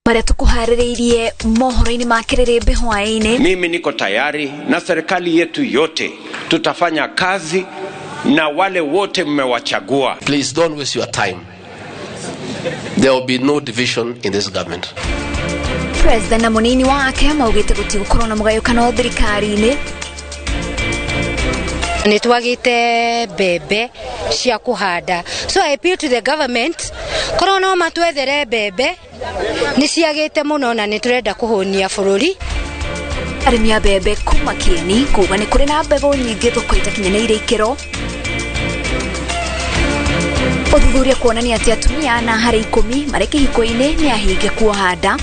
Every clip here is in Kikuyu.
Maria tukuhaririirie mohoro-inĩ ma Kĩrĩrĩmbĩ hwaĩ-inĩ. Mimi niko tayari na serikali yetu yote tutafanya kazi na wale wote mmewachagua. Please don't waste your time. There will be no division in this government. President na munini wake maugite gutigukorwo na mugayukano thirikari-inĩ. Nĩ twagĩte mbembe cia kũhanda. So I appeal to the government korwo no matwethere mbembe nĩ ciagĩte mũno na nĩ tũrenda kũhũnia bũrũri. Arĩmi a mbembe kuma Kieni kuga nĩ kũrĩ na mbegũ nyingĩ thoko itakinyanĩire ikĩro. Ũthuthuria kuonania atĩ atumia ana harĩ 10 marĩ kĩhiko-inĩ nĩ ahinge kuoha nda.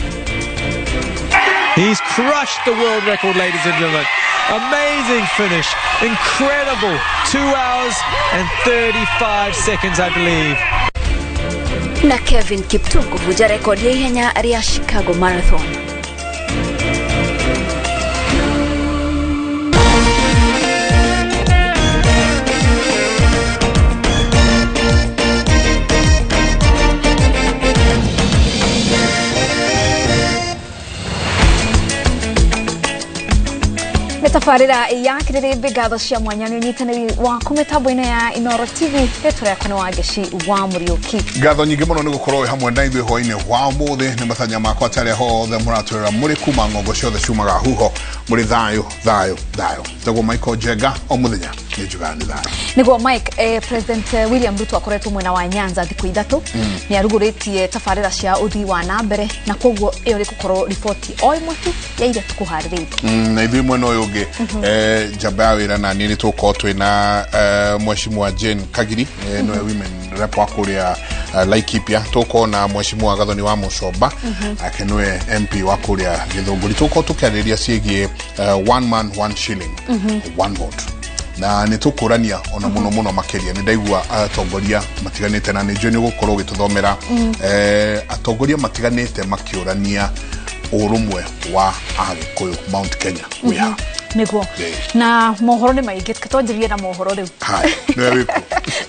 He's crushed the world record, ladies and gentlemen. Amazing finish. Incredible. 2 hours and 35 seconds, I believe. Na Kevin Kiptum kuvunja rekodi ya ihenya rĩa Chicago Marathon. Tabarĩra ya Kĩrĩrĩmbĩ ngatho cia mwanya nĩ ũnyitanĩri waku mĩtambo-inĩ ya Inooro TV. Rĩtwa rĩakwa nĩ Wangeci wa Mũriũki. Ngatho nyingĩ mũno nĩ gũkorwo wĩ hamwe na ithuĩ hwaĩ-inĩ wa ũmũthĩ. Nĩ mathanya makwa ta arĩa hothe mũratwĩrora mũrĩ kuma ng'ongo ciothe ciumaga huho mũrĩ thayũ thayũ thayũ. Njagwo Michael Njenga o mũthenya nĩ njugaga nĩ thayũ. Nĩguo Mike, President William Ruto akoretwo mwena wa Nyanza thikũ 3 nĩ arugũrĩtie tabarĩra cia ũthii wa na mbere na koguo ĩyo ĩgũkorwo riboti o ĩmwe tu ya iria tũkũharĩrĩirie. Na ithuĩ mwena ũyũ ũngĩ njamba ya wĩra na niĩ nĩ tũgũkorwo twĩna Mheshimiwa Jane Kagiri, nĩwe women rep wa kũrĩa Laikipia. Tũgũkorwo na Mheshimiwa Gathoni wa Mũcomba, ake nĩwe MP wa kũrĩa Gĩthũngũri. Tũgũkorwo tũkĩarĩrĩria ciĩgiĩ one man one shilling one vote, na nĩ tũkũrania ona mũno mũno makĩria. Nĩ ndaigua atongoria matiganĩte na nĩ njũĩ nĩ ũgũkorwo ũgĩtũthomera atongoria matiganĩte makĩũrania ũrũmwe wa Agĩkũyũ Mount Kenya wĩ ha. Nĩguo na mohoro nĩ maingĩ, twanjĩrĩrie na mohoro rĩu. Haya, nĩwe wĩkuo.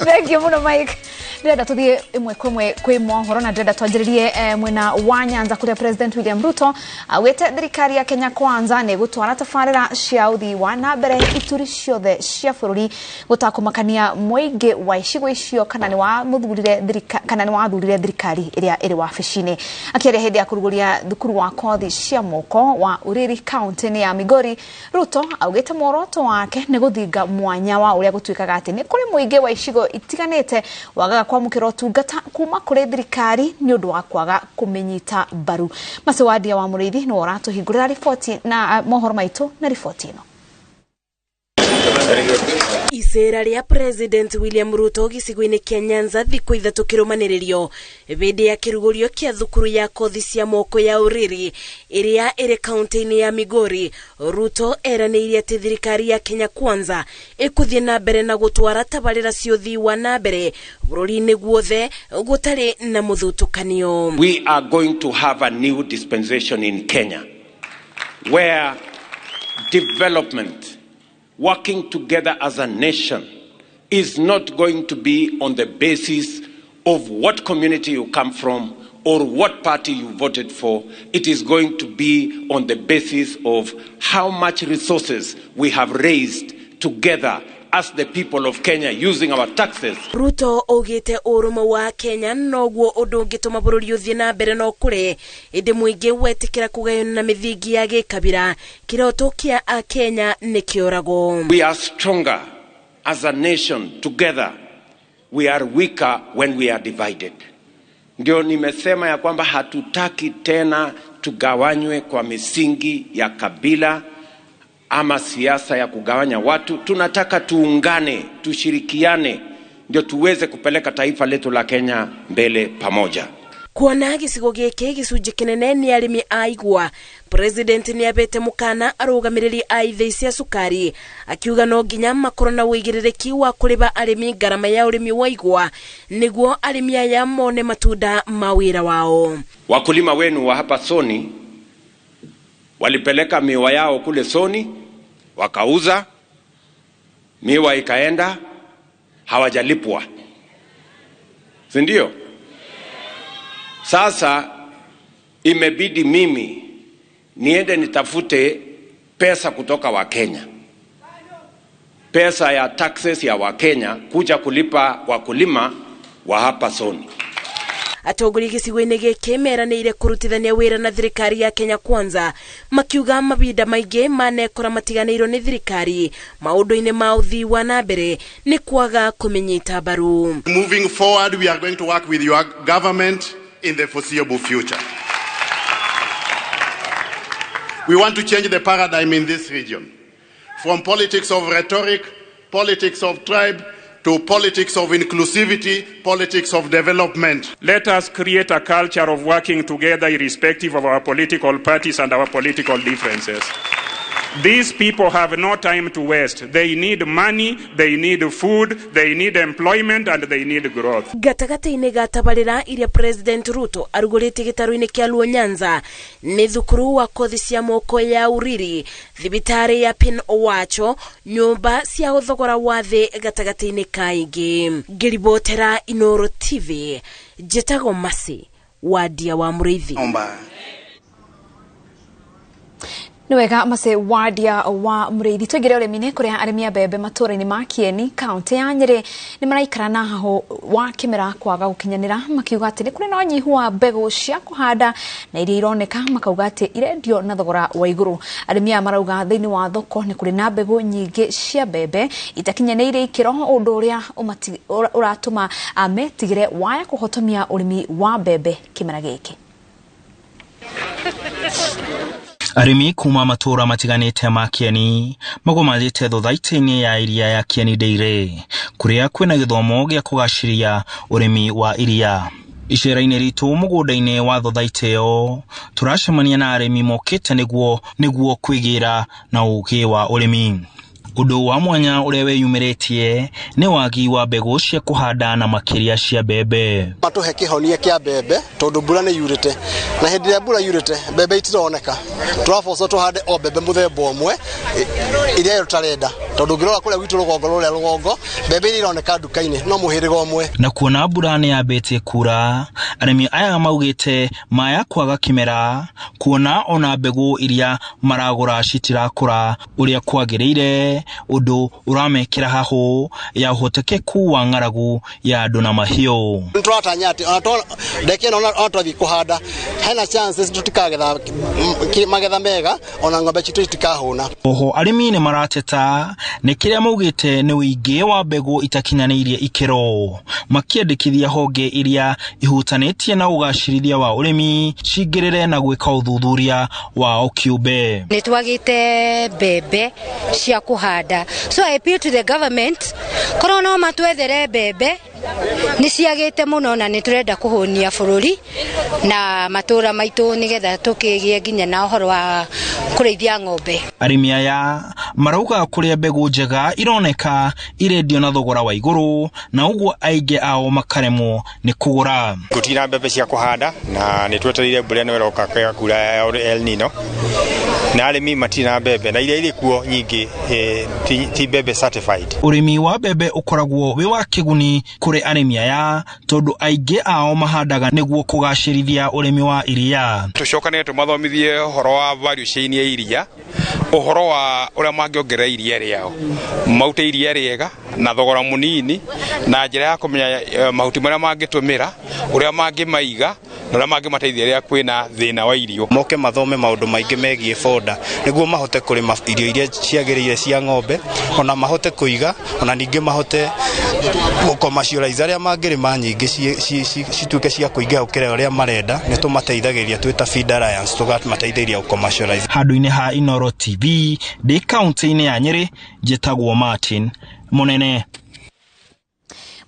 Thank you mũno Mike. Ndĩrenda tũthiĩ ĩmwe kwa ĩmwe kwĩ mohoro na ndĩrenda twanjĩrĩrie mwena wa Nyanza kũrĩa President William Ruto augĩte thirikari ya Kenya Kwanza nĩ gũtwara tabarĩra cia ũthii wa na mbere ituri ciothe cia bũrũri gũtakũmakania mũingĩ wa icigo icio kana nĩ wathurire thirikari ĩrĩa ĩrĩ wabici-inĩ. Akĩaria hĩndĩ ya kũrugũria thukuru wa kothi cia moko wa Uriri kaunti-inĩ ya Migori, Ruto augĩte muoroto wake nĩ gũthinga mwanya wa ũrĩa gũtuĩkaga atĩ nĩ kũrĩ mũingĩ wa icigo itiganĩte wagaga kwamũkĩra ũtungata kuma kũrĩ thirikari nĩ ũndũ wa kwaga kũmĩnyita mbaru. Macewadia wa Mũrĩithi nĩwe ũratũhingũrĩra riboti na mohoro maitũ na riboti ĩno. Icera rĩa President William Ruto gĩcigo-inĩ kĩa Nyanza thikũ 3 kĩrũmanĩrĩrio hĩndĩ ya kĩrugũrio kĩa thukuru ya kothi cia moko ya Uriri ĩrĩa ĩrĩ kaunti-inĩ ya Migori. Ruto eranĩire atĩ thirikari ya Kenya Kwanza ĩkũthiĩ na mbere na gũtwara tabarĩra cia ũthii wa na mbere bũrũri-inĩ guothe gũtarĩ na mũthutũkanio. We are going to have a new dispensation in Kenya where development, working together as a nation, is not going to be on the basis of what community you come from or what party you voted for. It is going to be on the basis of how much resources we have raised together as the people of Kenya using our taxes. Ruto augĩte ũrũmwe wa Kenya noguo ũndũ ũngĩtũma bũrũri ũthiĩ na mbere no kũrĩ ĩndĩ mũingĩ wetĩkĩra kũgayana na mĩthingi ya gĩkabira kĩroto kĩa Akenya nĩ kĩũragwo. We are stronger as a nation together. We are weaker when we are divided. Ndio nimesema ya kwamba hatutaki tena tugawanywe kwa misingi ya kabila ama siasa ya kugawanya watu. Tunataka tuungane, tushirikiane, ndio tuweze kupeleka taifa letu la Kenya mbele pamoja. Kuona gĩcigo gĩkĩ gĩcunjĩ kĩnene nĩ arĩmi a igwa, President nĩ abete mũkana arũgamĩrĩri a ithĩi cia cukari akiuga no nginya makorwo na ũigĩrĩrĩki wa kũrĩba arĩmi ngarama ya ũrĩmi wa igwa nĩguo arĩmi aya mone matunda ma wĩra wao. Wakulima wenu wa hapa Soni walipeleka miwa yao kule Soni, wakauza miwa ikaenda, hawajalipwa, si ndio? Sasa Imebidi mimi niende nitafute pesa kutoka Wakenya, pesa ya taxes ya Wakenya kuja kulipa wakulima wa hapa Soni. Atongoria gĩcigo-inĩ gĩkĩ meranĩire kũrutithania wĩra na thirikari ya Kenya Kwanza, makiuga mahinda maingĩ manekora matiganĩirwo nĩ thirikari maũndũ-inĩ ma ũthii wa na mbere nĩ kwaga kũmĩnyita mbaru. Moving forward, we are going to work with your government in the foreseeable future. We want to change the paradigm in this region from politics of rhetoric, politics of tribe, to politics of inclusivity, politics of development. Let us create a culture of working together irrespective of our political parties and our political differences. These people have no time to waste. They need money, they need food, they need employment, and they need growth. Gatagatĩ-inĩ ga tabarĩra iria President Ruto arugũrĩtie gĩtarũ-inĩ kĩa Luo Nyanza nĩ thukuru wa kothi cia moko ya Uriri, thibitarĩ ya Pin Owacho, nyũmba cia ũthogora wa thĩ gatagatĩ-inĩ ka ingĩ. Ngĩribotera Inooro TV, njĩtagwo Mercy Wandia wa Mũrĩithi. Nĩ wega Mercy Wandia wa Mũrĩithi. Tũingĩre ũrĩmi-inĩ kũrĩa arĩmi a mbembe matũũra-inĩ ma Kieni kaũntĩ ya Nyĩrĩ nĩ maraikara na hahũ wa kĩmera kwaga gũkinyanĩra, makiuga atĩ nĩ kũrĩ na ũnyihu wa mbegũ cia kũhanda na iria ironeka makauga atĩ irendio na thogora wa igũrũ. Arĩmi aya marauga thĩinĩ wa thoko nĩ kũrĩ na mbegũ nyingĩ cia mbembe itakinyanĩire ikĩro, ũndũ ũrĩa ũratũma metigĩre waya kũhotomia ũrĩmi wa mbembe kĩmera gĩkĩ. Arĩmi kuma matũũra matiganĩte ma Kieni magomanĩte thothaitĩ-inĩ ya iria ya Kieni Dairy kũrĩa kwĩna gĩthomo gĩa kũgacĩria ũrĩmi wa iria. Icera-inĩ ritũ mũgũnda-inĩ wa thothaitĩ ĩyo tũracemania na arĩmi mokĩte nĩguo kwĩgĩra na ũgĩ wa ũrĩmi. Ũndũ wa mwanya ũrĩa wĩyumĩrĩtie nĩ wagi wa mbegũ cia kũhanda na makĩria cia mbembe. Matũhe kĩhonia kĩa mbembe tondũ mbura nĩ yurĩte, na hĩndĩ ĩrĩa mbura yurĩte mbembe itironeka. Tũrabocwo tũhande o mbembe mũthemba ũmwe iria tũtarenda, tondũ ũngĩrora kũrĩa gwitũ rũgongo rũrĩa rũgongo mbembe iria ironeka nduka-inĩ no mũhĩrĩga ũmwe. Na kuona mbura nĩ yambĩtie kura, arĩmi aya maugĩte maya kwaga kĩmera, kuona ona mbegũ iria maragũra citirakũra ũrĩa kwagĩrĩire, ũndũ ũramekĩra hahũ ya ũhotekeku wa ng'aragu ya andũ na mahiũ. Nĩtũratanya atĩ ona ndeke ĩno ona twathiĩ kũhanda hena chances tũtikagetha magetha mega, ona ng'ombe citũ itikahũna. Oho arĩmi nĩ marateta nĩ kĩrĩa maugĩte nĩ ũingĩ wa mbegũ itakinyanĩirie ikĩro, makĩendekithia honge iria ihutanĩtie na ũgacĩrithia wa ũrĩmi cingĩrĩre na gwĩka ũthuthuria wao kĩũmbe. Nĩ twagĩte mbembe cia kũhanda, so I appeal to the government korwo no matwethere mbembe nĩ ciagĩte mũno na nĩ tũrenda kũhũnia bũrũri na matũũra maitũ nĩgetha tũkĩgĩe nginya na ũhoro wa kũrĩithia ng'ombe. Arĩmi aya marauga kũrĩa mbegũ njega ironeka irendio na thogora wa igũrũ, na ũguo aingĩ ao makaremwo nĩ kũgũra. Gũtirĩ mbembe cia kũhanda na nĩ twetereire mbura ĩno ĩroka kura ya El Nino, na arĩmi matirĩ na mbembe na iria irĩ kuo nyingĩ ti mbembe certified. Ũrĩmi wa mbembe ũkoragwo wĩ wa kĩguni kũrĩ arĩmi aya tondũ aingĩ ao mahandaga nĩguo kũgacĩrithia ũrĩmi wa iria. Tũcokanĩre tũmathomithie ũhoro wa value chain ya iria, ũhoro wa ũrĩa mangĩongerera iria rĩao, maute iria rĩega na thogora mũnini, na njĩra ya kũmenya mahuti marĩa mangĩtũmĩra, ũrĩa mangĩmaiga na ũrĩa mangĩmateithia rĩrĩa kwĩna thĩna wa irio. Moke mathome maũndũ maingĩ megiĩ boda nĩguo mahote kũrĩma irio iria ciagĩrĩire cia ng'ombe, ona mahote kũiga, ona ningĩ mahote gũcommercialize arĩa mangĩrĩma nyingĩ cituĩke cia kũingĩha gũkĩra ũrĩa marenda. Nĩ tũmateithagĩrĩria twĩ ta Feed Alliance, tũgamateithĩrĩria gũcommercialize. Handũ-inĩ ha Inooro TV ndĩ kaũntĩ-inĩ ya Nyĩrĩ, njĩtagwo Martin Mũnene.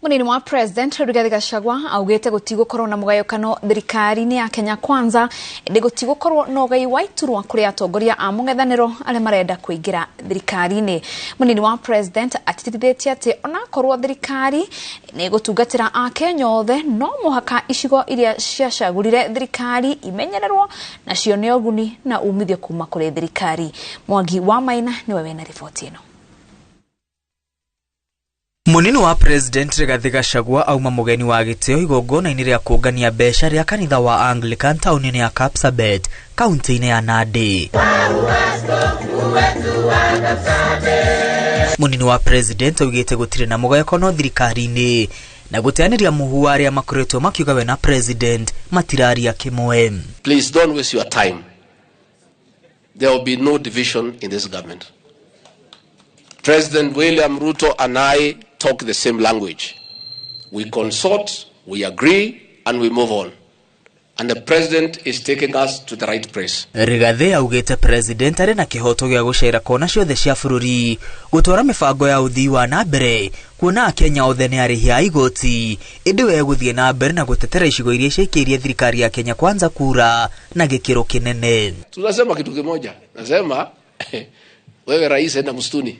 Munini wa President Rigathi Gachagua augite gutigukorwo na mugayukano thirikari-inĩ ya Kenya Kwanza, ĩndĩ gutigukorwo na ũgai wa iturwa kũrĩ atongoria a mũng'ethanĩro arĩa marenda kũingĩra thirikari-inĩ. Munini wa President atĩtĩrithĩtie atĩ onakorwo thirikari nĩ ĩgũtungatĩra Akenya othe, no mũhaka icigo iria ciacagũrire thirikari imenyererwo na cione ũguni na umithio kuma kũrĩ thirikari. Mwangi wa Maina nĩwe wĩna riboti ĩno. Munini wa President Rigathi Gachagua auma mugeni wa gitio igongona-inĩ rĩa kũngania mbeca rĩa kanitha wa Anglican taũni-inĩ ya Kapsabet kaunti-inĩ ya Nandi. Munini wa President augĩte gũtirĩ na mũgayũkano thirikari-inĩ na gũteanĩria mũhu wa arĩa makoretwo makiuga we na President matiraria kĩmwe. Please don't waste your time. There will be no division in this government. President William Ruto and I talk the same language. We consult, we agree, and we move on. And the president is taking us to the right place. Rigathi augĩte president arĩ na kĩhoto gĩa gũcera kona ciothe cia bũrũri gũtwara mĩbango ya ũthii wa na mbere kuona Akenya othe nĩ arĩhi a igoti ĩndĩ we gũthiĩ na mbere na gũtetera icigo iria ciaikĩirie thirikari ya Kenya Kwanza kura na gĩkĩro kĩnene. Tunasema kitu kimoja, nasema wewe rais, enda msituni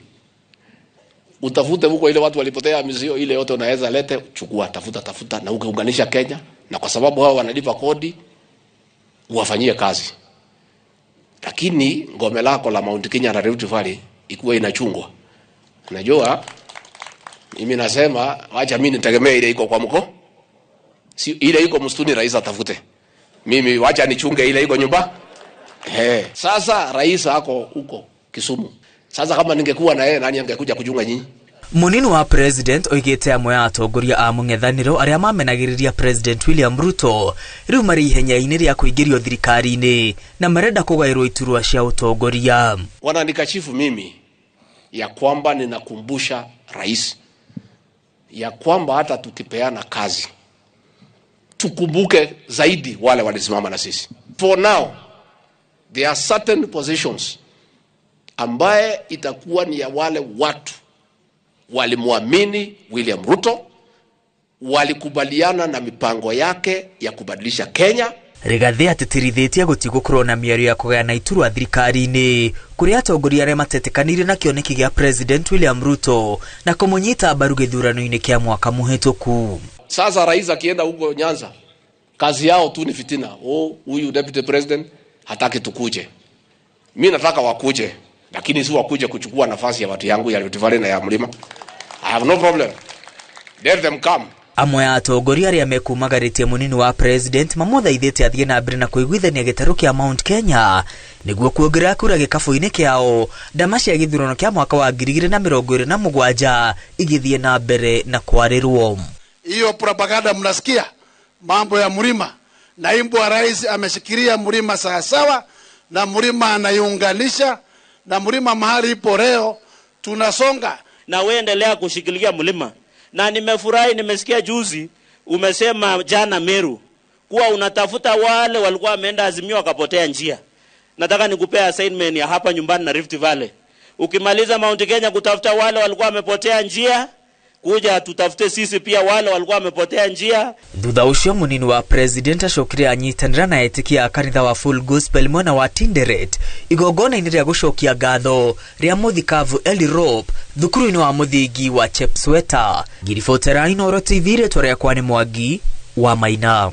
utafute huko ile watu walipotea mizio ile yote unaweza lete, chukua, tafuta tafuta, na ukaunganisha Kenya, na kwa sababu hao wanalipa kodi uwafanyie kazi. Lakini ngome lako la Mount Kenya na Rift Valley ikuwa inachungwa. Unajua mimi nasema acha mimi nitegemee ile iko kwa mko, si ile iko msituni rais atafute. Mimi wacha nichunge ile iko nyumba. Sasa rais ako huko Kisumu. Sasa kama ningekuwa na yeye nani angekuja kuchunga nyinyi? Munini wa President oigĩte amwe a atongoria a mũng'ethanĩro arĩa mamenagĩrĩria President William Ruto rĩu marĩ ihenya-inĩ rĩa kũingĩrio thirikari-inĩ na marenda kũgaĩrwo iturwa cia ũtongoria. Wananikashifu mimi ya kwamba ninakumbusha rais ya kwamba hata tukipeana kazi tukumbuke zaidi wale walisimama na sisi. For now there are certain positions ambaye itakuwa ni ya wale watu walimuamini William Ruto, walikubaliana na mipango yake ya kubadilisha Kenya. Rigathi atĩtĩrithĩtie gũtigũkorwo na mĩario ya kũgayana iturwa thirikari-inĩ kũrĩa atongoria arĩa matetĩkanĩire na kĩoneki gĩa President William Ruto na kũmũnyita mbaru gĩthurano-inĩ kĩa mwaka mũhĩtũku. Sasa rais akienda huko Nyanza, kazi yao tu ni fitina. Oh, huyu deputy president hataki tukuje. Mimi nataka wakuje, lakini si wakuje kuchukua nafasi ya watu yangu ya Rift Valley na ya mlima. I have no problem. Let them come. Amwe a atongoria arĩa mekumagarĩtie munini wa president mamũthaithĩte athiĩ na mbere na kũiguithania gĩtarũ kĩa Mount Kenya nĩguo kuongerera kura gĩkabũ-inĩ kĩao ndama cia gĩthurano kĩa mwaka wa 2027 igĩthiĩ na mbere na kwarĩrwo. Hiyo propaganda mnasikia mambo ya mlima, naibu wa rais ameshikilia mlima sawasawa, na mlima anaiunganisha na mlima mahali ipo leo tunasonga. Na wewe endelea kushikilia mlima. Na nimefurahi, nimesikia juzi umesema jana Meru kuwa unatafuta wale walikuwa wameenda Azimio wakapotea njia. Nataka nikupea assignment ya hapa nyumbani na Rift Valley. Ukimaliza Mount Kenya kutafuta wale walikuwa wamepotea njia, kuja tutafute sisi pia wale walikuwa wamepotea njia. Thutha ũcio munini wa president acokire anyitanĩra na etĩkia a kanitha wa Full Gospel mwena wa Tinderet igongona-inĩ rĩa gũcokia ngatho rĩa mũthikabu Eli Rop thukuru-inĩ wa mũthingi wa Chepsweta. Ngiribotera Inooro TV, rĩtwa rĩakwa nĩ Mwangi wa Maina.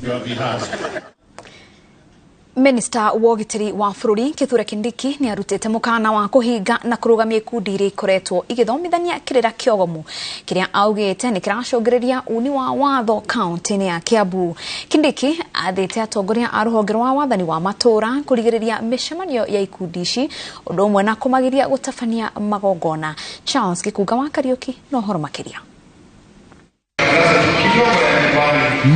Minista wa ũgitĩri wa bũrũri Kithure Kindiki nĩ arutĩte mũkana wa kũhinga na kũrũgamia ikundi iria ikoretwo igĩthomithania kĩrĩra kĩogomu kĩrĩa augĩte nĩ kĩracũngĩrĩria uni wa watho kaunti-inĩ ya Kiambu. Kindiki athĩte atongoria a rũhonge rwa wathani wa matũũra kũrigĩrĩria mĩcemanio ya ikundi ici ũndũ ũmwe na kũmagiria gũtabania magongona. Charles Gĩkunga wa Kariũki na ũhoro makĩria.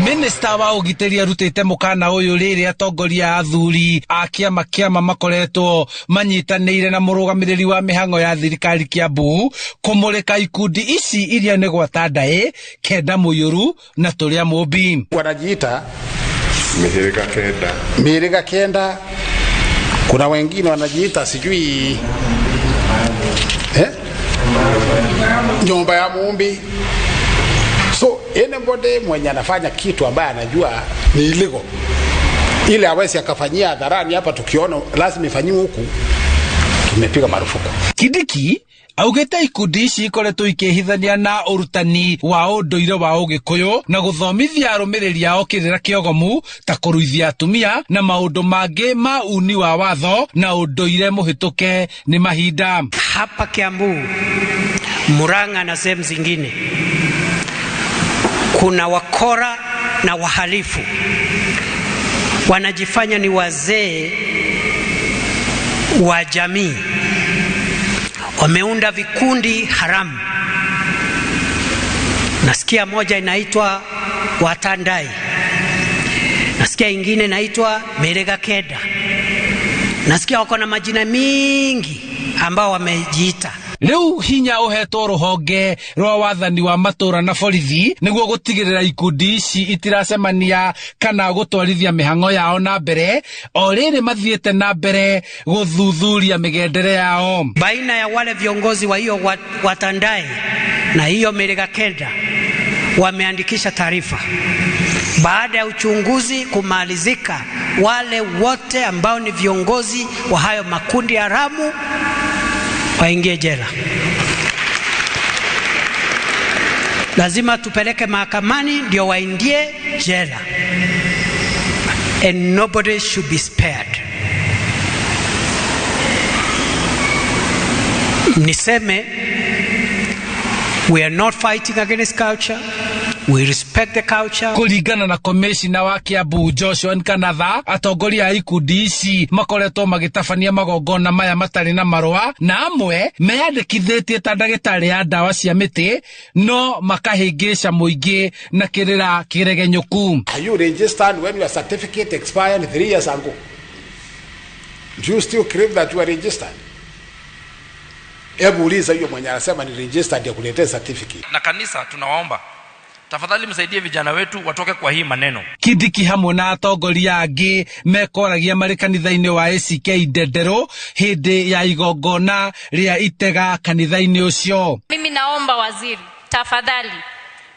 Minista wa ũgitĩri arutĩte mũkana ũyũ rĩrĩa atongoria athuri a kĩama kĩama makoretwo manyitanĩire na mũrũgamĩrĩri wa mĩhang'o ya thirikari Kiambu kũmũrĩka ikundi ici iria nĩ gwata ndaĩ kenda mũiyũru na tũrĩa mũmbi. Wanajiita mĩhĩrĩga kenda, mĩhĩrĩga kenda. Kuna wengine wanajiita sijui nyumba ya muumbi. So anybody mwenye anafanya kitu ambaye anajua ni illegal, ile hawezi akafanyia hadharani hapa, tukiona lazima ifanyiwe huku, tumepiga marufuku. Kindiki augĩte ikundi ici ikoretwo ikĩhithania na ũrutani wa ũndũire wa Ũgĩkũyũ na gũthomithia arũmĩrĩri ao kĩrĩra kĩogomu ta kũruithia atumia na maũndũ mangĩ ma uni wa watho na ũndũire mũhĩtũke nĩ mahinda. Hapa Kiambu, Murang'a na sehemu zingine Kuna wakora na wahalifu wanajifanya ni wazee wa jamii, wameunda vikundi haramu. Nasikia moja inaitwa Watandai, nasikia ingine inaitwa Merega Keda, nasikia wako na majina mingi ambao wamejiita. Riu hinya uhetwo ruhonge rwa wathani wa matura na borithi niguo gutigirira ikundi ici itiracemania kana gutwarithia mihango yao na mbere o riri mathiete na mbere guthuthuria migendere yao. Baina ya wale viongozi wa hiyo Watandai na hiyo Merega Kenda wameandikisha taarifa. Baada ya uchunguzi kumalizika, wale wote ambao ni viongozi wa hayo makundi haramu waingie jela. Lazima tupeleke mahakamani ndio waingie jela. And nobody should be spared. Niseme, we are not fighting against culture. We respect the culture. Kulingana na komishina wa Kiambu Joshua Nkanatha, atongoria a ikundi ici makoretwo magitabania magongona maya matari na marũa na amwe meyandĩkithĩtie ta ndagĩtarĩ ya ndawa cia mĩtĩ no makahĩngĩca mũingĩ na kĩrĩra kĩregenyũku. Are you registered when your certificate expired 3 years ago? Do you still claim that you are registered? Hebu uliza hiyo mwenye anasema ni registered ya kuletea certificate. Na kanisa tunawaomba tafadhali msaidie vijana wetu watoke kwa hii maneno. Kindiki hamwe na atongoria angĩ mekoragia marĩ kanitha-inĩ wa ACK Ndenderũ hĩndĩ ya igongona rĩa itega kanitha-inĩ ũcio. Mimi naomba waziri, tafadhali,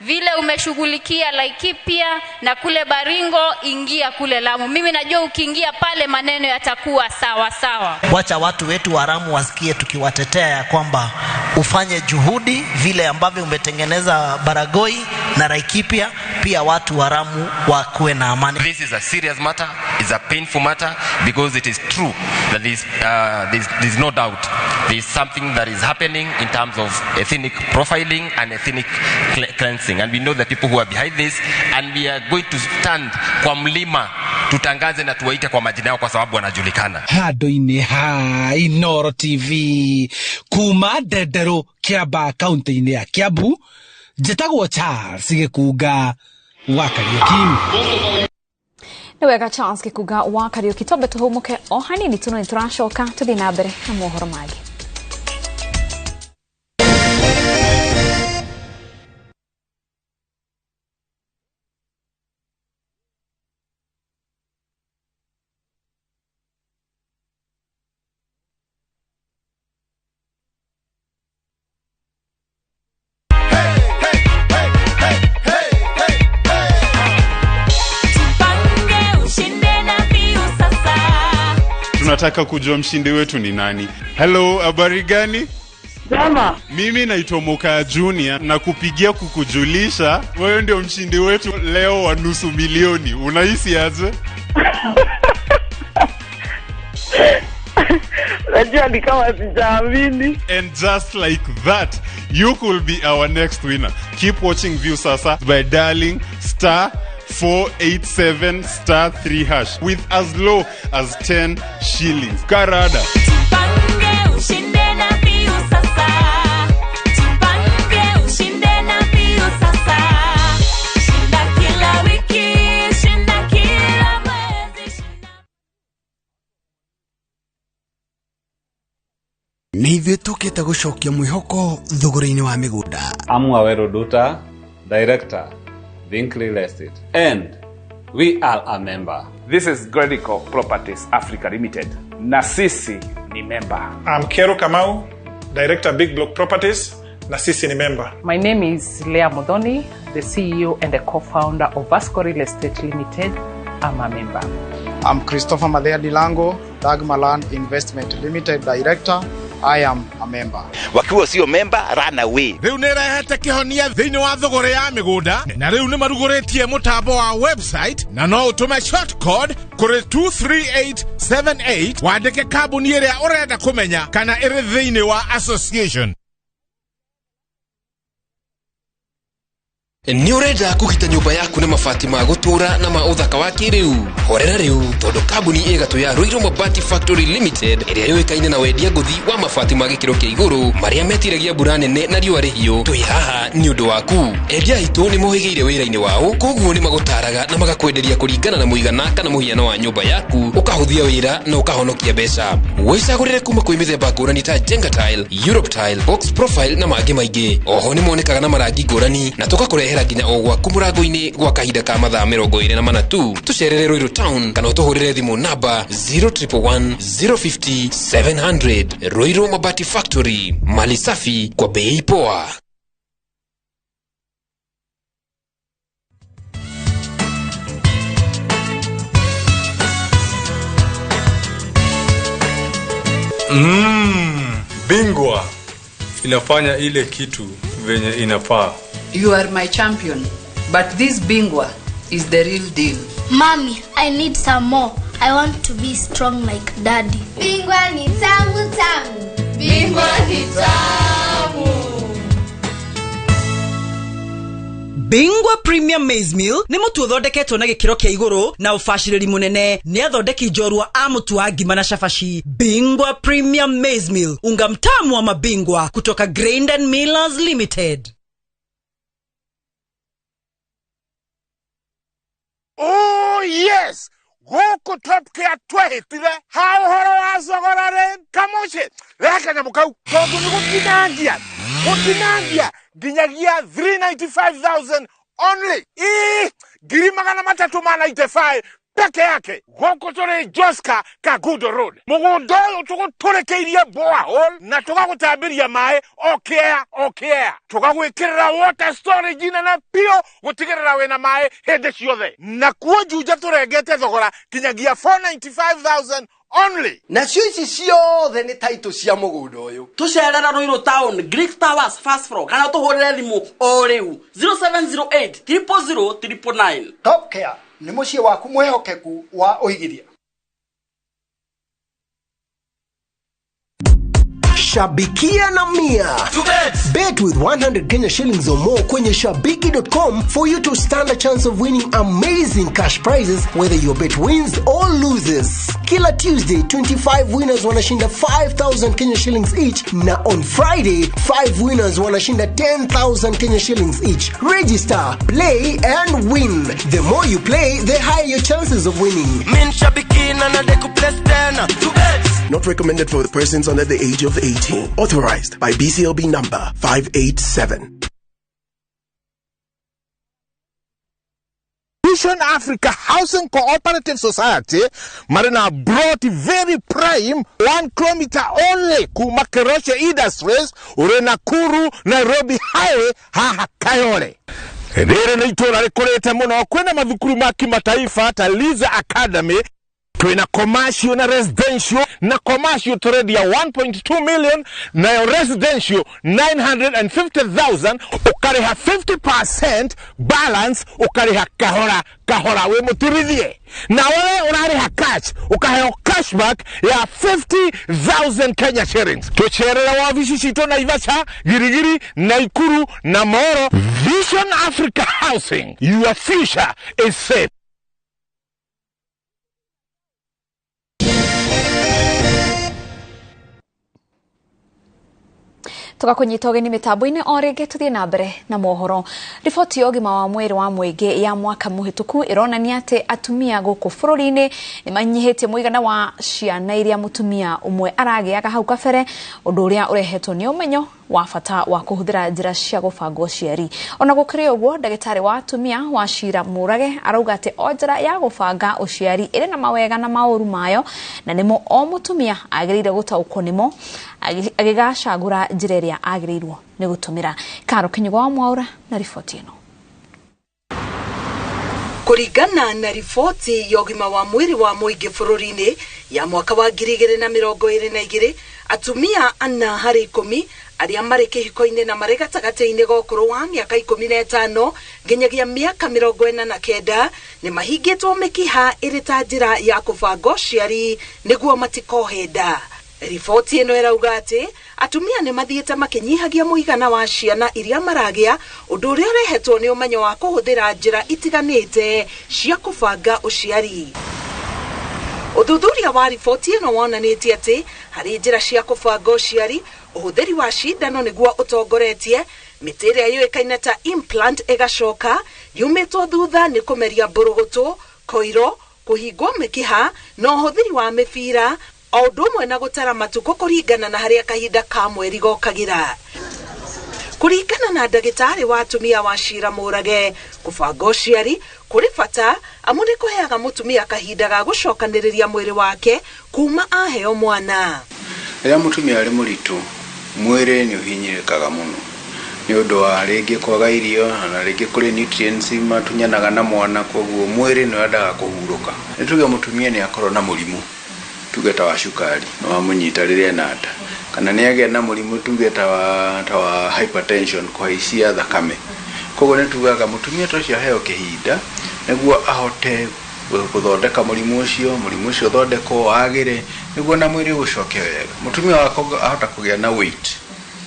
vile umeshughulikia Laikipia na kule Baringo, ingia kule Lamu. Mimi najua ukiingia pale maneno yatakuwa sawa sawa. Wacha watu wetu wa Lamu wasikie tukiwatetea ya kwamba ufanye juhudi vile ambavyo umetengeneza Baragoi na Laikipia, pia watu wa Lamu wakuwe na amani. This is a serious matter, it's a painful matter because it is true that there's no doubt there is something that is happening in terms of ethnic profiling and ethnic cleansing, and we know the people who are behind this, and we are going to stand kwa mlima tutangaze na tuwaite kwa majina yao kwa sababu wanajulikana. Handu-inĩ ha Inooro TV kuma Ndenderũ Kiambaa kaunti-inĩ ya Kiambu, njĩtagwo Charles Gĩkunga wa Kariuki. Nĩ wega Charles Gĩkunga wa Kariuki, twambe tũhũmũke o hanini tu no nĩ tũracoka tũthiĩ na mbere na mohoro mangĩ. Tunataka kujua mshindi wetu ni nani. Hello, habari gani? Jama. Mimi naitwa Moka Junior na kupigia kukujulisha wewe ndio mshindi wetu leo wa 500,000. Unahisi aje? Najua ni kama sijaamini. And just like that, you could be our next winner. Keep watching Viusasa by dialing star 487 star 3 hash with as low as 10 shillings. Karada. Tupange ushinde na Viusasa. Tupange ushinde na Viusasa. Shinda kila wiki, shinda kila mwezi. Nĩ ithuĩ tũkĩte gũcokia mwĩhoko thogora-inĩ wa mĩgũnda. I'm Waweru Duta, Director, Think Real Estate, and we are a member. This is Gredico Properties Africa Limited. Na sisi ni member. I'm Kero Kamau, Director Big Block Properties. Na sisi ni member. My name is Leah Modoni, the CEO and the co-founder of Vasco Real Estate Limited. I'm a member. I'm Christopher Madea Dilango, Dagmaland Investment Limited Director. I am a member. Wakiwa sio member, run away. Riu nĩ ĩrehete kĩhonia thĩinĩ wa thogora ya mĩgũnda na rĩu nĩ marugũrĩtie mũtambo wa website na no ũtũme short code kũrĩ 23878 wandĩke kambuni ĩrĩa ũrenda kũmenya kana ĩrĩ thĩinĩ wa association. Nĩ ũrenda kũgita nyũmba yaku na mabati ma gũtũũra na ma ũthaka wa kĩrĩu? Horera rĩu tondũ kambuni ĩgatũ ya Ruiru Mabati Factory Limited ĩrĩa yũĩkaine na wendia ngũthi wa mabati ma gĩkĩro kĩa igũrũ marĩa metiragia mbura nene na riũa rĩhiũ, twĩ haha nĩ ũndũ waku. Endia aitũ nĩ mohĩgĩire wĩra-inĩ wao, koguo nĩ magũtaraga na magakwenderia kũringana na mũigana kana mũhiano wa nyũmba yaku, ũkahũthia wĩra na ũkahonokia mbeca. Wĩcagũrĩre kuma kwĩ mĩthemba ngũrani ta Jenga Tile, Europe Tile, Box Profile na mangĩ maingĩ. Oho nĩ monekaga na marangi ngũrani na tũgakũrehera nginya o gwaku mũrango-inĩ gwa kahinda ka mathaa 24 tu. Tũcerere Ruiru Town kana ũtũhũrĩre thimũ namba 0111 050 700. Ruiru Mabati Factory, mali safi kwa bei poa. Bingwa inafanya ile kitu venye inafaa. You are my champion, but this Bingwa is the real deal. Mommy, I need some more. I want to be strong like Daddy. Bingwa ni tamu tamu. Bingwa ni tamu. Bingwa Premium Maize Meal nĩ mũtu ũthondeketwo na gĩkĩro kĩa igũrũ na ũbacĩrĩri mũnene nĩ athondeki njorua a mũtu wa ngima na cabaci. Bingwa Premium Maize Meal, unga mtamu wa mabingwa kutoka Grain and Millers Limited. Oh yes! Gũkũ Top Care twehĩtire ha ũhoro wa thogora rĩ kamũciĩ rehe kanyamũ kau tondũ nĩ gũtinangia nginyagia 395,000 only. Ii 395,000 peke yake. Gũkũ tũrĩ Joska Kagudo Road. Mũgũnda ũyũ tũgũtũrĩkĩirie borehole na tũgagũtambĩria maĩ o kĩea o kĩea. Tũgagwĩkĩrĩra water storage nene biũ gũtigĩrĩra wĩna maĩ hĩndĩ ciothe. Na kuo Juja tũrengete thogora kinyagia 495,000 only. Nacio ici ciothe nĩ taitũ cia mũgũnda ũyũ. Tũcerera Ruiru Town, Greek Towers first floor, kana tũhũrĩre thimũ o rĩu 0708 000 999. Top Care nĩ mũciĩ waku mwĩhokeku wa ũigithia. Shabikia na Mia. Bet with 100 Kenya shillings or more kwenye shabiki.com for you to stand a chance of winning amazing cash prizes whether your bet wins or loses. Kila Tuesday, 25 winners wanashinda 5,000 Kenya shillings each, na on Friday, 5 winners wanashinda 10,000 Kenya shillings each. Register, play and win. The more you play, the higher your chances of winning. Min shabiki na nadeku plus tena. Not recommended for persons under the age of 18. Authorized by BCLB number 587. Vision Africa Housing Cooperative Society marina brought very prime 1 kilometer only kuma Keroche Industries uri Nakuru Nairobi Highway haha Kayole. Rĩrĩ nĩ itũũra rĩkũrĩte mũno, kwĩna mathukuru ma kimataifa ta Liza Academy, twina commercial na residential, na commercial turendia 1.2 million nayo residential 950,000, ukariha 50% balance, ukariha kahora kahora we mutirithie, na wewe urariha cash ukaheo cashback ya 50,000 Kenya shillings. Tucerera wabici citũ Naivasha, Girigiri, Naikuru na Moro. Vision Africa Housing, your future is safe. Tugakunyita ũgeni mĩtambo-inĩ o rĩngĩ tũthiĩ na mbere na mohoro. Riboti ya ũgima wa mwĩrĩ wa mũingĩ ya mwaka mũhĩtũku ĩronania atĩ atumia gũkũ bũrũri-inĩ nĩ manyihĩtie mũigana wa ciana iria mũtumia ũmwe aragĩaga hau kabere, ũndũ ũrĩa ũrehetwo nĩ ũmenyo wa bata wa kũhũthĩra njĩra cia gũbanga ũciari. Ona gũkĩrĩ ũguo, ndagĩtarĩ wa atumia wa Shira Mũrage arauga atĩ o njĩra ya gũbanga ũciari ĩrĩ na mawega na maũru mayo, na nĩmo o mũtumia agĩrĩire gũtaũkwo nĩmo agĩgacagũra njĩra ĩrĩa agĩrĩirwo nĩ gũtũmĩra. Karo Kinyugo wa Mwaura na riboti ĩno. Kũringana na riboti ya ũgima wa mwĩrĩ wa mũingĩ bũrũri-inĩ ya mwaka wa 2022, atumia 4 harĩ 10 arĩa marĩ kĩhiko-inĩ na marĩ gatagatĩ-inĩ ga ũkũrũ wa mĩaka 15 nginyagia mĩaka 49 nĩ mahingĩtwo mĩkiha ĩrĩ ta njĩra ya kũbanga ũciari nĩguo matikohe nda. Riboti ĩno ĩrauga atĩ atumia nĩ mathiĩte makĩnyihagia mũigana wa ciana iria maragĩa, ũndũ ũrĩa ũrehetwo nĩ ũmenyo wa kũhũthĩra njĩra itiganĩte cia kũbanga ũciari. Ũthuthuria wa riboti ĩno wonanĩtie atĩ harĩ njĩra cia kũbanga ũciari, ũhũthĩri wa cindano nĩguo ũtongoretie, mĩtĩ ĩrĩa yũĩkaine ta implant ĩgacoka yumĩtwo thutha nĩ kũmeria mbũrũgũtũ, koiro, kũhingwo mĩkiha na ũhũthĩri wa mĩbira, o ũndũ ũmwe na gũtara matukũ kũringana na harĩa kahinda ka mweri gokagĩra. Kũringana na ndagĩtarĩ wa atumia wa Cira Mũrage, kũbanga ũciari kũrĩ bata amu nĩ kũheaga mũtumia kahinda ga gũcokanĩrĩria mwĩrĩ wake kuma aheo mwana. Rĩrĩa mũtumia arĩ mũritũ, mwĩrĩ nĩ ũhinyĩrĩkaga mũno nĩ ũndũ wa rĩngĩ kwaga irio na rĩngĩ kũrĩ nutrients matunyanaga na mwana, koguo mwĩrĩ nĩ wendaga kũhurũka. Nĩ tuge mũtumia nĩ akorwo na mũrimũ tuge ta wa cukari nĩ wamũnyita rĩrĩa ena nda, kana nĩ agĩa na mũrimũ tuge ta wa hypertension, kũhaicia thakame. Koguo nĩ tugaga mũtumia ta ũcio aheo kĩhinda nĩguo ahote gũthondeka mũrimũ ũcio ũthondekwo wagĩre nĩguo na mwĩrĩ ũcoke wega. Mũtumia wakwa ahota kũgĩa na weight,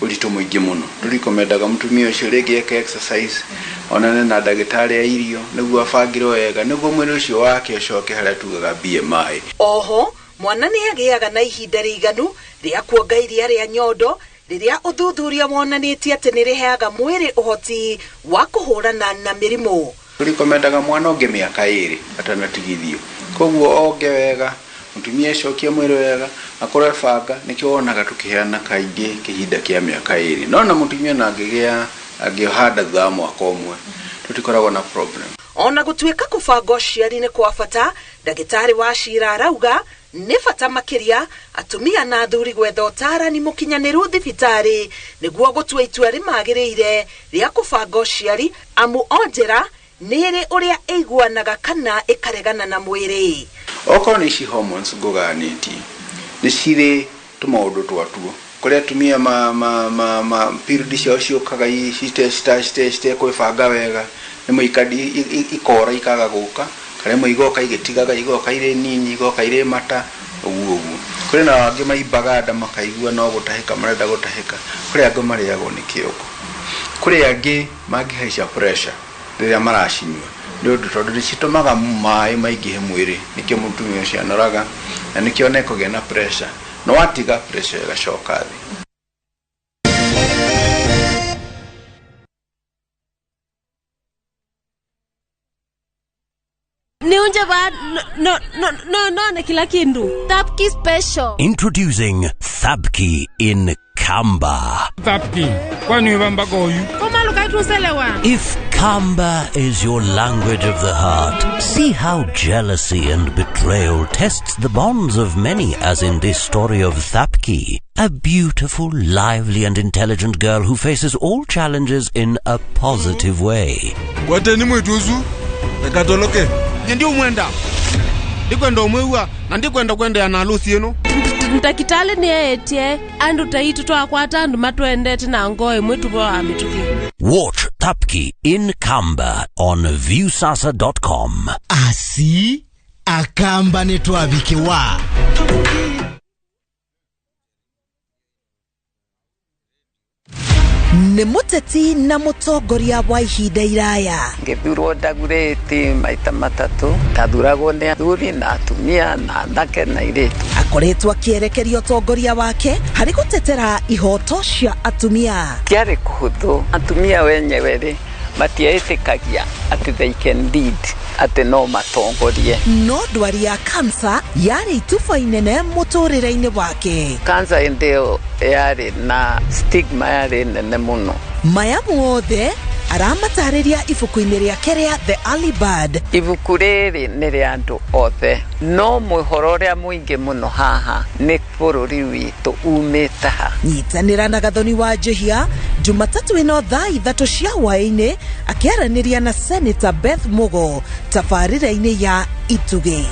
ũritũ mũingĩ mũno. Tũrikomendaga mũtumia ũcio rĩngĩ eke exercise, onane na ndagĩtarĩ a irio nĩguo abangĩrwo wega nĩguo mwĩrĩ ũcio wake ũcoke harĩa tugaga BMI. Oho mwana nĩ agĩaga na ihinda rĩiganu rĩa kuonga iria rĩa nyondo rĩrĩa ũthuthuria wonanĩtie atĩ nĩ rĩheaga mwĩrĩ ũhoti wa kũhũrana na mĩrimũ. Tũrikomendaga mwana onge mĩaka 2 atanatigithio, koguo onge wega, mũtumia acokie mwĩrĩ wega, akorwo ebanga. Nĩkĩo wonaga tũkĩheana kaingĩ kĩhinda kĩa mĩaka 2, no na mũtumia na angĩgĩa angĩhanda thutha wa mwaka ũmwe tũtikoragwo na problem. Ona gũtuĩka kũbanga ũciari nĩ kwa bata, ndagĩtarĩ wa Cira arauga nĩ bata makĩria atumia na athuri gwetha ũtaarani mũkinyanĩru thibitarĩ nĩguo gũtua itua rĩmagĩrĩire rĩa kũbanga ũciari, amu o njĩra nĩ ĩrĩ ũrĩa ĩiguanaga kana ĩkaregana na mwĩrĩ. Okorwo nĩ ici hormones ngũganĩtie nĩ cirĩ tũmaũndũ twatuo kũrĩa atumia ma period ciao ciũkaga citekwĩbanga wega, nĩmwe ikora ikaga gũka, kana imwe igoka igĩtigaga, igoka irĩ nini, igoka irĩ mata, ũguo ũguo. Kũrĩ na angĩ maimbaga nda makaigua no gũtahĩka marenda gũtahĩka, kũrĩ angĩ marĩagwo nĩ kĩongo, kũrĩ angĩ mangĩhaica pressure rĩrĩa maracinyua nĩ ũndũ tondũ nĩ citũmaga maĩ maingĩhe mwĩrĩ, nĩkĩo mũtumia ũcio anoraga na nĩkĩo ona ekũgĩa na pressure, no atiga pressure ĩgacoka thĩ. Niunje ba no no no no na kila kindu. Thapki special. Introducing Thapki in Kamba. Thapki, kwani ubamba goyu? If Kamba is your language of the heart, see how jealousy and betrayal tests the bonds of many, as in this story of Thapki, a beautiful, lively and intelligent girl who faces all challenges in a positive way. Kwateni mwituzu, nakatoloke. Ndio mwenda. Ndikwenda umwewa na ndikwenda kwenda na harusi yenu. Ndakitale ni etie andu taitu twakwata andu matwendete na ngoe mwitu bwa mituki. Watch Thapki in Kamba on viewsasa.com. Asi akamba ni twabikiwa. Nĩ mũteti na mũtongoria wa ihinda iraya. Ngĩthurwo ndagurĩti maita matatũ, ndathuragwo nĩ athuri na atumia na anake na airĩtu. Akoretwo akĩerekeria ũtongoria wake harĩ gũtetera ihoto cia atumia. Tiarĩ kũhũthũ, atumia wenyewe rĩ matietĩkagia atĩ they can lead, atĩ no matongorie. No ndwari ya kansa yarĩ ituba inene mũtũrĩre-inĩ wake. Kansa hĩndĩ ĩyo yarĩ na stigma yarĩ nene mũno. Maya mothe aramatarĩria ibuku-inĩ rĩake rĩa The Early Bird. Ibuku rĩrĩ nĩ rĩa andũ othe, no mũhoro ũrĩa mũingĩ mũno haha nĩ bũrũri witũ umĩte ha. Nyitanĩra na Gathoni wa Njihia Jumatatu ĩno thaa 3 cia hwaĩ-inĩ akĩaranĩria na Senator Beth Mugo tabarĩra-inĩ ya Itugĩ.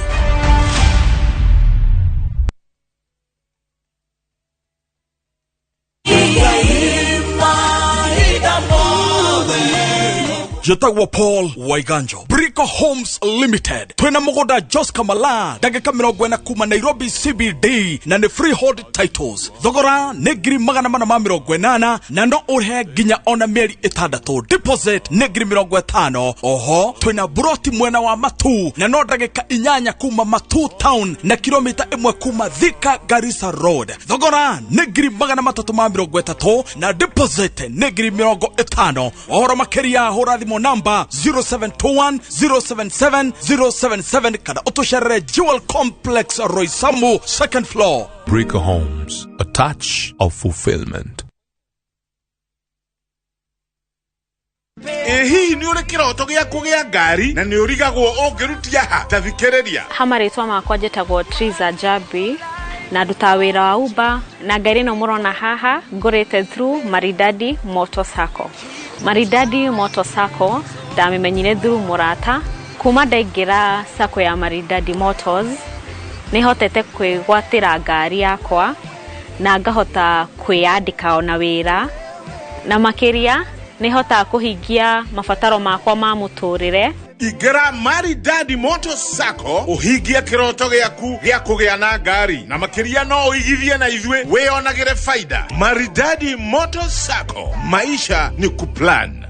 Njĩtagwo Paul Waiganjo, Brico Homes Limited. Twĩna mũgũnda Joska Mala, ndagĩka 40 kuma Nairobi CBD, na nĩ freehold titles. Thogora nĩ 480,000 na no ũrĩhe nginya ona mĩeri 6. Deposit nĩ 50,000. Oho twĩna buroti mwena wa Matu na no ndagĩka 8 kuma Matu town na kilomita 1 kuma Thika Garissa Road. Thogora nĩ 330,000 na deposit nĩ 50,000. Ũhoro makĩria hũra thimũ namba 0721 077 077 kana ũtũcerere Jewel Complex, Roysambu, second floor. Brico Homes, a touch of fulfillment. Ĩ hihi nĩ ũrĩ kĩroto gĩa kũgĩa ngari na nĩ ũrigagwo ũngĩrutia ha? Ta thikĩrĩria. Ha marĩtwa makwa njĩtagwo Triza Jabi na ndutaga wĩra wa Uber, na ngari ĩno mũrona haha ngũrĩte through Maridadi Motor Sacco. Maridadi Motor Sacco ndamĩmenyire through mũrata. Kuma ndaingĩra sacco ya Maridadi Motors nĩhotete kwĩgwatĩra ngari yakwa na ngahota kwĩyandĩka ona wĩra, na makĩria nĩhotaga kũhingia mabataro makwa ma mũtũrĩre. Ingĩra Maridadi Motor Sacco ũhingie kĩroto gĩaku gĩa kũgĩa na ngari, na makĩria no ũigithie na ithuĩ wĩyonagĩre faida. Maridadi Motor Sacco, maisha ni kuplan.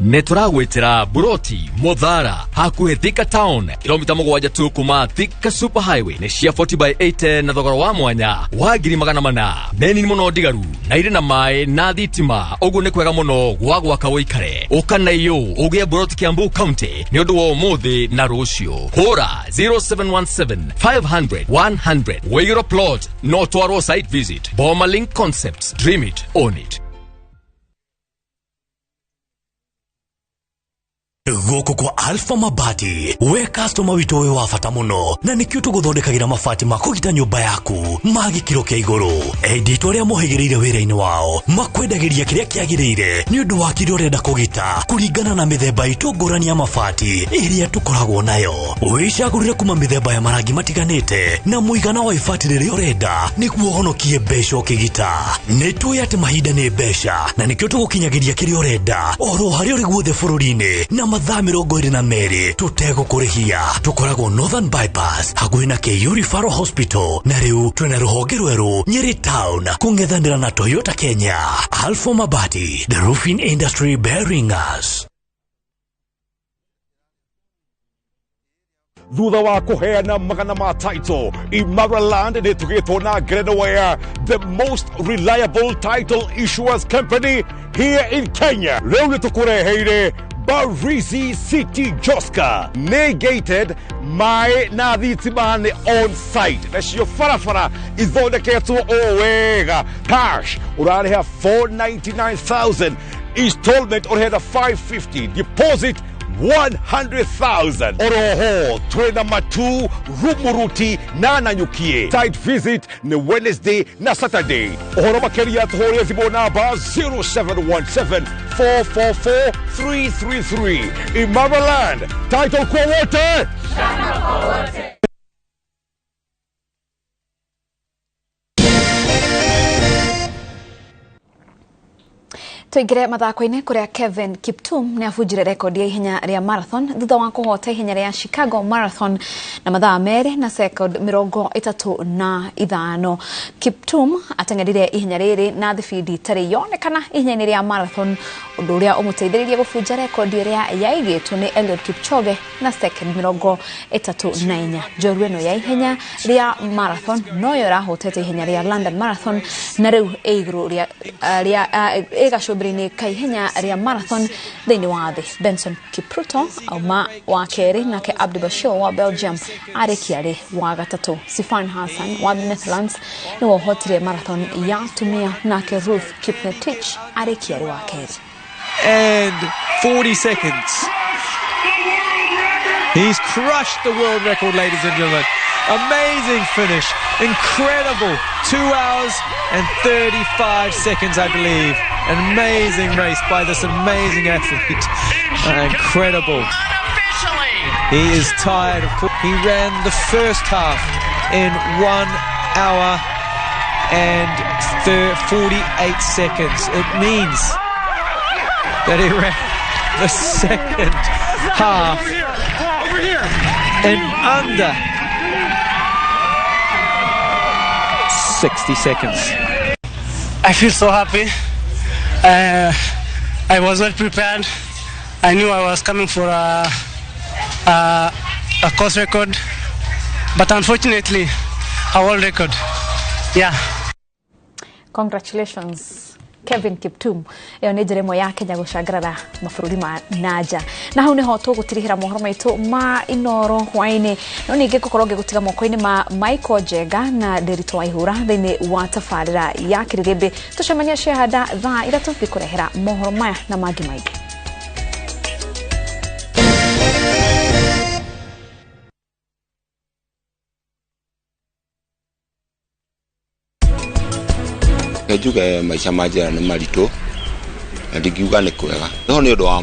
Nĩ tũragwĩtĩra buroti Muthara hakuhĩ Thika town, kilomita 7 tu kuma Thika Super Highway. Nĩ cia 40 by 80 na thogora wa mwanya wa 400,000. Nĩ nini mũno ndigaru na irĩ na maĩ na thitima, ũguo nĩ kwega mũno gwa gwaka ũikare. Ũka na iyũ ũgĩe buroti Kiambu County nĩ ũndũ wa ũmũthĩ na rũciũ. Hũra 0717 500 100. Wĩigĩrwo plot no twarwo site visit. Boma Link Concepts, dream it, own it. Gũkũ kwa Alpha Mabati, we customer witũ wĩ wa bata mũno, na nĩkĩo tũgũthondekagĩra mabati ma kũgita nyũmba yaku ma gĩkĩro kĩa igũrũ. Enditũ arĩa mohĩgĩrĩire wĩra-inĩ wao makwendagĩria kĩrĩa kĩagĩrĩire nĩ ũndũ wa kĩrĩa ũrenda kũgita kũringana na mĩthemba itũ ngũrani ya mabati ĩrĩa tũkoragwo nayo. Wĩcagũrĩre kuma mĩthemba ya marangi matiganĩte na mũigana wa ibati rĩrĩa ũrenda nĩguo ũhonokie mbeca ũkĩgita. Nĩ tũĩ atĩ mahinda nĩ mbeca na nĩkĩo tũgũkinyagĩria kĩrĩa ũrenda oro harĩa ũrĩ guothe bũrũri-inĩ na mathaa 22 tũtegũkũrĩhia. Tũkoragwo Northern Bypass hakuhĩ na KU Referral Hospital, na rĩu twĩna rũhonge rwerũ Nyeri Town kũng'ethanĩra na Toyota Kenya. Alpha Mabati, the roofing industry bearing us. Thutha wa kũheana magana ma title, Imara Land nĩ tũgĩtwo na ngerenwa the most reliable title issuers company here in Kenya. Rĩu nĩ tũkũreheire Barizi City Joska. Nĩ gated, maĩ na thitima nĩ on site, nacio barabara ithondeketwo o wega. Cash ũrarĩha 499,000, installment ũrĩhena 550, deposit 100,000. Oroho twĩna Matu, Rumuruti na Nanyukie. Site visit nĩ Wednesday na Saturday. Ũhoro makĩria tũhũrĩre thimũ namba 0717 444 333. Imara Land, title kwa wote. Shamba kwa wote. Tuingire mathako-inĩ kũrĩa Kevin Kiptum nĩ abunjire rekondi ya ihenya rĩa marathon thutha wa kũhota ihenya rĩa Chicago Marathon na mathaa 2 na second 35. Kiptum ateng'erire ihenya rĩrĩ na thibindi itarĩ yonekana ihenya-inĩ rĩa marathon, ũndũ ũrĩa ũmũteithĩrĩirie gũbunja rekondi ĩrĩa yaigĩtwo nĩ Eliud Kipchoge na second 34. Njorua ĩno ya ihenya rĩa marathon noyo ĩrahotete ihenya rĩa London Marathon na rĩu ĩ igũrũ rĩa ĩgacũmbĩrĩ ka ihenya rĩa marathon thĩinĩ wa thĩ. Benson Kipruto auma wa kerĩ, nake Abdi Bashir wa Belgium arĩkia arĩ wa gatatũ. Sifan Hassan wa Netherlands nĩwe ũhotire marathon ya atumia, nake Ruth Kipngetich arĩkia arĩ wa kerĩ. And 40 seconds. He's crushed the world record, ladies and gentlemen. Amazing finish. Incredible. 2 hours and 35 seconds, I believe. An amazing race by this amazing athlete. Incredible. He is tired. Of course. He ran the first half in 1 hour and 48 seconds. It means that he ran the second half in under 60 seconds. I feel so happy. I was well prepared. I knew I was coming for a course record, but unfortunately, a world record. Yeah. Congratulations, Kevin Kiptum. Ĩyo nĩ njĩra ĩmwe ya Kenya gũcangarara mabũrũri ma nanja. Na hau nĩho tũgũtirihĩra mohoro maitũ ma Inoro hwaĩ-inĩ. No ningĩ ngũkorwo ngĩgũtiga moko-inĩ ma Michael Njenga na Nderitu Waihura thĩinĩ wa tabarĩra ya Kĩrĩrĩmbĩ. Tũcemania Ciahanda thaa 3 ngĩkũrehera mohoro maya na mangĩ maingĩ. Njuge maica ma njera nĩ maritũ na ndingiuga nĩ kwega no nĩ ũndũ wa